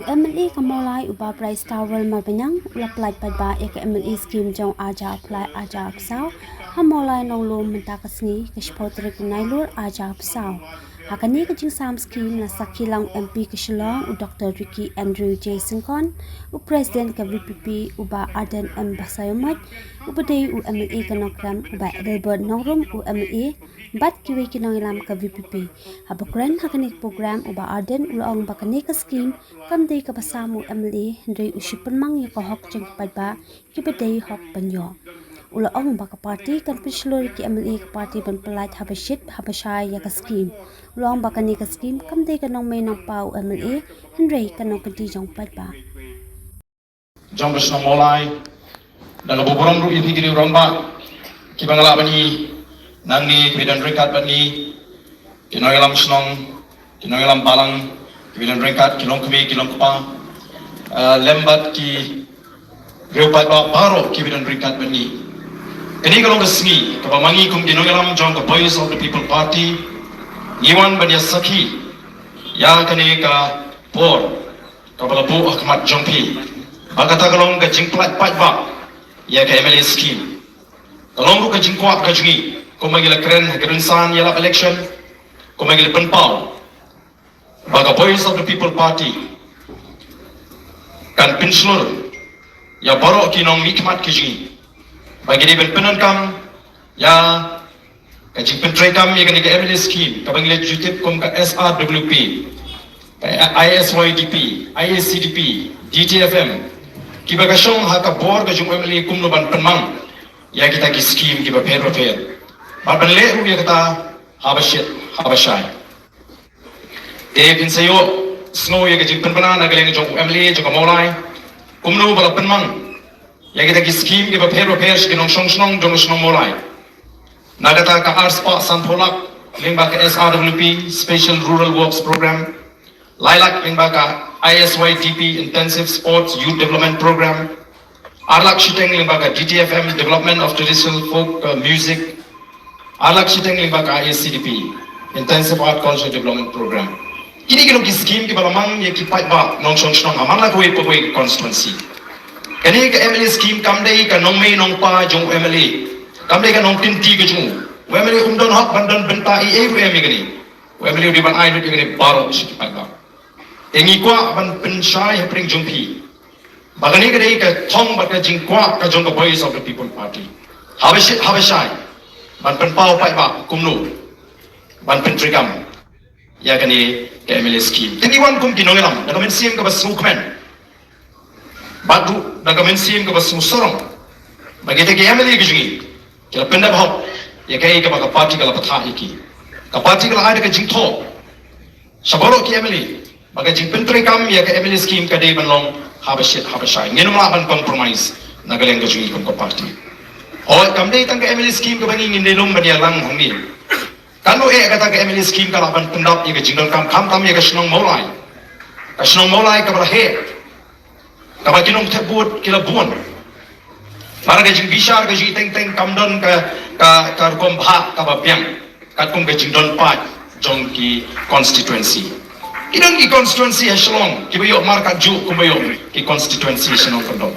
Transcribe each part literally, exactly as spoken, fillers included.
MLA ka Mawlai u Bah Brightstarwell Marbaniang u la pynlait paidbah ïa ka MLA scheme jong ar hajar arphew lai ar hajar arphew saw ha Mawlai Nonglum mynta ka sngi ka shiphew tarik u Nailur ar hajar arphew saw. Ha kane ka jingsam scheme la sakhi lang u MP ka Shillong u Doctor Ricky Andrew J Syngkon, u President ka VPP u Bah Ardent M Basaiawmoit, u ba dei u MLA ka Nongkrem u Bah Adelbert Nongrum u MLA, bad kiwei ki nongïalam ka VPP. Haba kren ha kane ka program u Bah Ardent u la ong ba kane ka scheme kam dei kaba sam u MLA hynrei u shu pynmang ïa ka hok jong ki paidbah kiba dei hok ban ïoh. U la ong ba ka party kan pynshlur ïa ki MLA ka party ban pynlait haba shit haba shai ïa ka scheme. U la ong ba kane ka scheme kam dei ka nongmei nongpa u MLA hynrei ka nongkynti jong paidbah. Jong ka shnong Mawlai, da kaba burom ruh ïa phi ki rangbah kiba nga lah ban ïohi nangne, kiba don ryngkat bad ngi, ki nongïalam shnong, ki nongïalam balang, kiba don ryngkat, ki longkmie ki longkpa, lem bad ki riew paidbah baroh kiba don ryngkat bad ngi. Kane ka long ka sngi kaba ma ngi kum ki nongïalam jong ka Voice of the People Party ngi wan ban ïa sakhi ïa kane ka por kaba la buh ha khmat jong phi ba kata ka long ka jingpynlait paidbah ïa ka MLA scheme. Ka long ruh ka jingkwah ka jong ngi kumba ngi la kren ha ka rynsan ïalap election, kumba ngi la pynpaw ba ka Voice of the People Party kan pynshlur ïa baroh ki nongmihkhmat ki jong ngi ba ki dei ban pyndonkam ïa ka jingpyntreikam ïa kane ka MLA scheme kaba ngi la ju tip kum ka SRWP, ka ISYDP, IACDP, DTFM, kiba ka shong ha ka bor ka jong u MLA kumno ban pynmang ïa kita ki scheme kiba pher ba pher bad ban leh ruh ïa kata haba shit haba shai. Te phin sa ïohsngew ïa ka jingpynbna na ka liang jong u MLA jong ka Mawlai kumno ba la pynmang ïa kita ki scheme kiba pher ba pher sha ki nongshong shnong jong ka shnong Mawlai. Na kata ka arspah sanphew lak lyngba ka SRWP, Special Rural Works Program, lai lak lyngba ka ISYDP, Intensive Sports Youth Development Program, ar lak shiteng lyngba ka DTFM, Development of Traditional Folk uh, Music, ar lak shiteng lyngba ka IACDP, Intensive Art Culture Development Program. Kine ki long ki scheme kiba la mang ïa ki paidbah nongshong shnong ha man la kawei pa kawei ka constituency. Kane ka MLA scheme kam dei ka nongmei nongpa jong u MLA, kam dei ka nongkynti ka jong u. U MLA um don hok ban don bynta ei ei ruh em ïa kane. U MLA u dei ban ai lut ïa kane baroh sha ki paidbah. Te ngi kwah ban pynshai hapdeng jong phi ba kane ka dei ka thong bad ka jingkwah ka jong ka Voice of the People Party. Haba shit haba shai ban pynpaw paidbah kumno ban pyntreikam ïa kane ka MLA scheme. Te ngi wan kum ki nongïalam da ka mynsiem kaba sngewkmen bad ruh da ka mynsiem kaba sngewsarong ba kita ki MLA ki jong ngi ki la pyndep hok ïa kaei kaba ka party ka la pathah ïa ki. Ka party ka la ai da ka jingthoh sha baroh ki MLA ba ka jingpyntreikam ïa ka MLA scheme ka dei ban long haba shit haba shai. Ngin ym lah ban compromise na ka liang ka jong ngi kum ka party. Hooid, kam dei tang ka MLA scheme kaba ngi ngin dei lum ban ïalang hangne. Kan ym eh kata ka MLA scheme ka lah ban pyndap ïa ka jingdonkam khamtam ïa ka shnong Mawlai. Ka shnong Mawlai kaba la heh, kaba ki nongthep vote ki la bun. Namar ka jingbishar ka jingteng teng kam don ka ka ka rukom bhah kaba biang katkum ka jingdon paid jong ki constituency. Ki don ki constituency ha Shillong kiba ïoh markatjuh kumba ïoh ki constituency shnong Kyndon.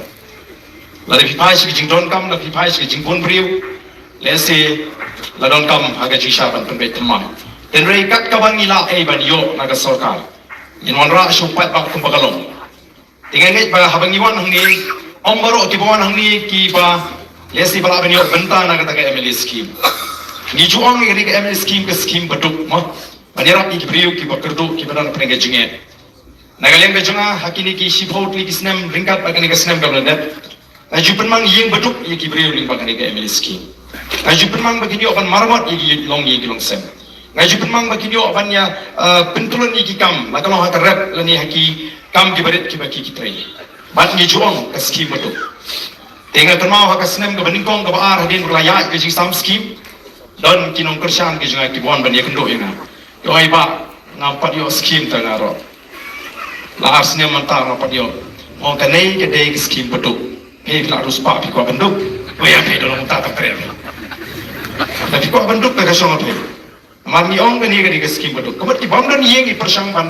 Lada phi phai sha ki jingdonkam, lada phi phai sha ki jingbun briew, lehse la donkam ha ka jingshisha ban pynbeit thymmai. Hynrei kat kaba ngi lah ei ban ïoh na ka sorkar, ngin wanrah sha u paidbah kumba ka long. Te nga ngeit ba haba ngi wan hangne, ym baroh kiba wan hangne kiba lehse ba lah ban ïoh bynta na kata ka MLA scheme. Ngi ju ong ïa kane ka MLA scheme ka scheme ba duk mo. Ban ïarap ïa ki briew kiba kyrduh kiba don hapdeng ka jingeh. Na ka liang ka jong nga ha kine ki shiphew tylli ki snem ryngkat bad kane ka snem kaba la dep, nga ju pynmang ïing ba duk ïa ki briew lyngba kane ka MLA scheme. Nga ju pynmang ba kin ïoh ban maramot ïa ki longïing ki longsem. Nga ju pynmang ba kin ïoh ban ïa, eh, pyntylun ïa ki kam, la ka long ha ka rep lane ha ki kam kiba rit kiba ki ki trei. Bad ngi ju ong ka scheme ba duk. Te nga kynmaw ha ka snem kaba nyngkong kaba ar hadien ba la ïaid ka jingsam scheme, don ki nongkyrshan ki jong nga kiba wan ban ïakynduh ïa nga. Ki ong, "Ai bah, ngam pat ïoh scheme tang nga ruh. La ar snem mynta ngam pat ïoh." Nga ong, "Kane ka dei ka scheme ba duk. Phi la riewspah phi kwah ban duk. Oi, ïa phi da long ta ta phi. Da phi kwah ban duk da ka shong phi." Namar ngi ong kane ka dei ka scheme ba duk. Ka mut ki bym don ïing ki pyrshang ban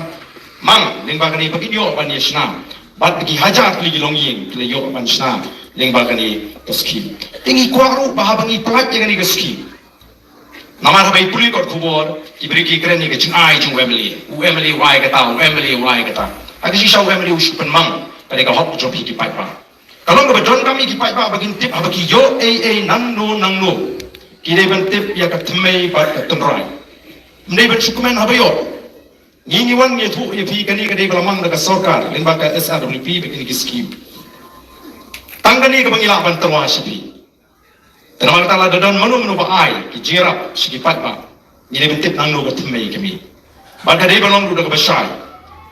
Mang, lyngba kane ba kin ïoh ban ïa shna. Bad ki hajar tylli ki longïing ki la ïoh ban shna lyngba kane ka skim. Te ngi kwah ruh ba haba ngi pynlait ïa kane ka skim, namar haba i pule kot khubor, ki briew ki kren ïa ka jingai jong u MLA. U MLA u ai kata, u MLA u ai kata. Ha ka jingshisha u MLA u shu pynmang ka dei ka hok jong phi ki paidbah. Ka long kaba donkam ïa ki paidbah ba kin tip haba ki ïoh ei ei nangno nangno. Ki dei ban tip ïa ka thymmei bad ka tynrai. Ym dei ban shu kmen haba ïoh. Ngi ngi wan ngi ïathuh ïa phi kane ka dei ba la mang da ka sorkar lyngba ka SRWP bad kine ki skim. Tang kane kaba ngi lah ban tyrwa sha phi. Te namar kata lada don mano mano ba ai ki jingïarap sha ki paidbah, ngi dei ban tip nangno ka thymmei ka mih. Bad ka dei ban long ruh da kaba shai.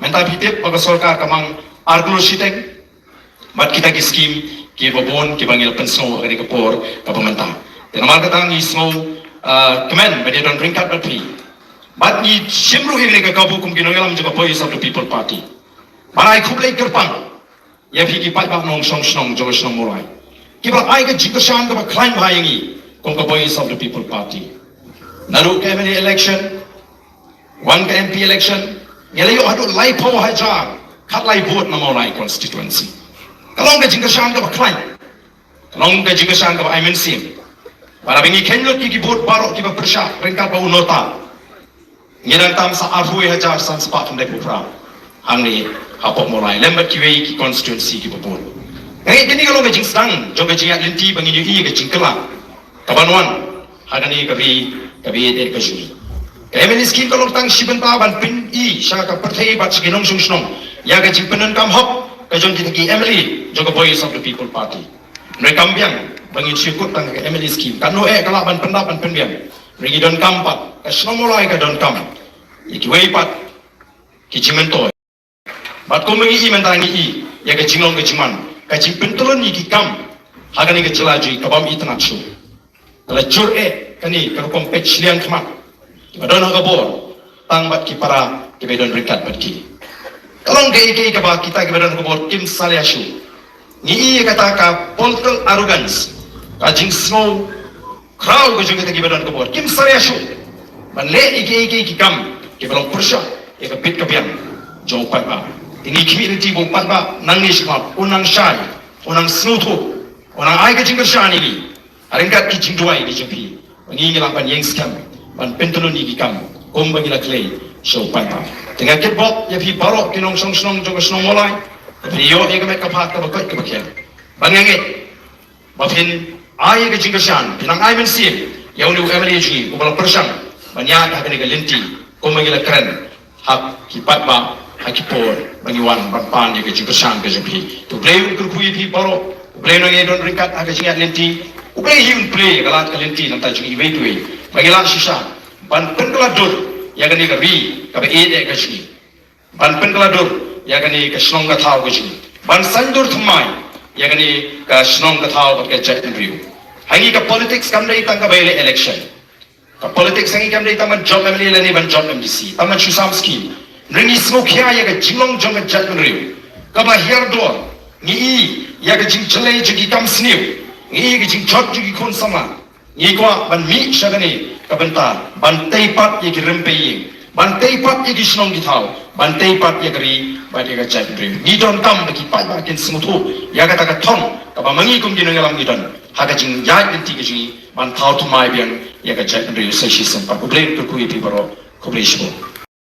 Mynta phi tip ba ka sorkar ka mang ar klur shiteng. Bad kita ki skim kiba bun kiba ngi la pynsngew ha kane ka por kaba mynta. Te namar kata ngi sngew, ah, kmen ba dei don ryngkat bad phi. Bad ngi shim ruh ïa kane ka kabu kum ki nongïalam jong ka Voice of the People Party ban ai khublei kyrpang ïa phi ki paidbah nongshong shnong jong ka shnong Mawlai kiba ai ka jingkyrshan kaba khlaiñ bha ïa ngi kum ka Voice of the People Party. Naduh ka MLA election, wan ka MP election, ngi la ïoh haduh laiphew hajar khatlai vote na Mawlai constituency. Ka long ka jingkyrshan kaba khlaiñ. Ka long ka jingkyrshan kaba ai mynsiem. Bad haba ngi kheiñ lut ïa ki vote baroh kiba pyrshah ryngkat bad u nota, ngi dang tam sa arphew hajar san spah khyndaiphewphra hangne hapoh Mawlai lem bad kiwei ki constituency kiba bun. Nga ngeit kane ka long ka jingsdang jong ka jingïaid lynti ba ngin ïohi ïa ka jingkylla kaban wan ha kane ka ri kaba ïeit ka jong ngi. Ka MLA scheme ka long tang shi bynta ban pyni sha ka pyrthei bad sha ki nongshong shnong ïa ka jingpyndonkam hok ka jong kita ki MLA jong ka Voice of the People Party. Hynrei kam biang ba ngin shu kut tang ka MLA scheme. Katno eh ka lah ban pyndap ban pynbiang. Hynrei ngi donkam pat, ka shnong Mawlai ka donkam ïa kiwei pat ki jingmyntoi. Bad kumba ngi i mynta ngi i ïa ka jinglong ka jingman, ka jingpyntyllun ïa ki kam ha kane ka jylla jong ngi ka bym itynnad shuh. Ka la jur eh kane ka rukom peit shiliang khmat kiba don ha ka bor tang bad ki para kiba don ryngkat bad ki. Ka long kaei kaei kaba kita kiba don ha ka bor kim salia shuh. Ngi i ïa kata ka political arrogance, ka jingsngew khraw ka jong kita kiba don ha ka bor kim salia shuh ban leh ïa kiei kiei ki kam kiba long pyrshah ïa ka bit ka biang jong u paidbah. Te ngi khmih lynti ba u paidbah nangne shakhmat un nang shai, un nang sngewthuh, un nang ai ka jingkyrshan ïa ngi. Ha ryngkat ki jingduwai ki jong phi ba ngi ngi lah ban ïeng skhem ban pyntyllun ïa ki kam kumba ngi la kylli sha u paidbah. Te nga kitbok ïa phi baroh ki nongshong shnong jong ka shnong Mawlai, phi ïoh ïa ka met ka phad kaba koit kaba khian. Bad nga ngeit ba phin ai ïa ka jingkyrshan, phin nang ai mynsiem ïa une u MLA jong ngi uba la pyrshang ban ïaid ha kane ka lynti kumba ngi la kren ha ki paidbah ha ki por ba ngi wan ban pan ïa ka jingkyrshan ka jong phi. To U Blei un kyrkhu ïa phi baroh, U Blei un nang ïadon ryngkat ha ka jingïaid lynti, U Blei hi un plie ïa ka lad ka lynti na ka bynta jong iwei pa iwei ba ngi lah shisha ban pynkylla dur ïa kane ka ri kaba ïeit ka jong ngi, ban pynkylla dur ïa kane ka shnong ka thaw ka jong ngi, ban saiñdur thymmai ïa kane ka shnong ka thaw bad ka jaitbynriew. Ha ngi ka politics kam dei tang ka bai leh election. Ka politics ha ngi kam dei tang ban jop MLA lane ban jop MDC, tang ban shu sam skim. Hynrei ngi sngewkhia ïa ka jinglong jong ka jaitbynriew kaba hiar dor. Ngi i ïa ka jingjyllei jong ki kam sniew, ngi i ïa ka jingjot jong ki khun samla. Ngi kwah ban mih sha kane ka bynta ban tei pat ïa ki rympei ïing, ban tei pat ïa ki shnong ki thaw, ban tei pat ïa ka ri bad ïa ka jaitbynriew. Ngi donkam ba ki paidbah kin sngewthuh ïa kata ka thong kaba ma ngi kum ki nongïalam ngi don ha ka jingïaid lynti ka jong ngi ban thaw thymmai biang ïa ka jaitbynriew sa shisien pat. U Blei un kyrkhu ïa phi baroh. Khublei shibun.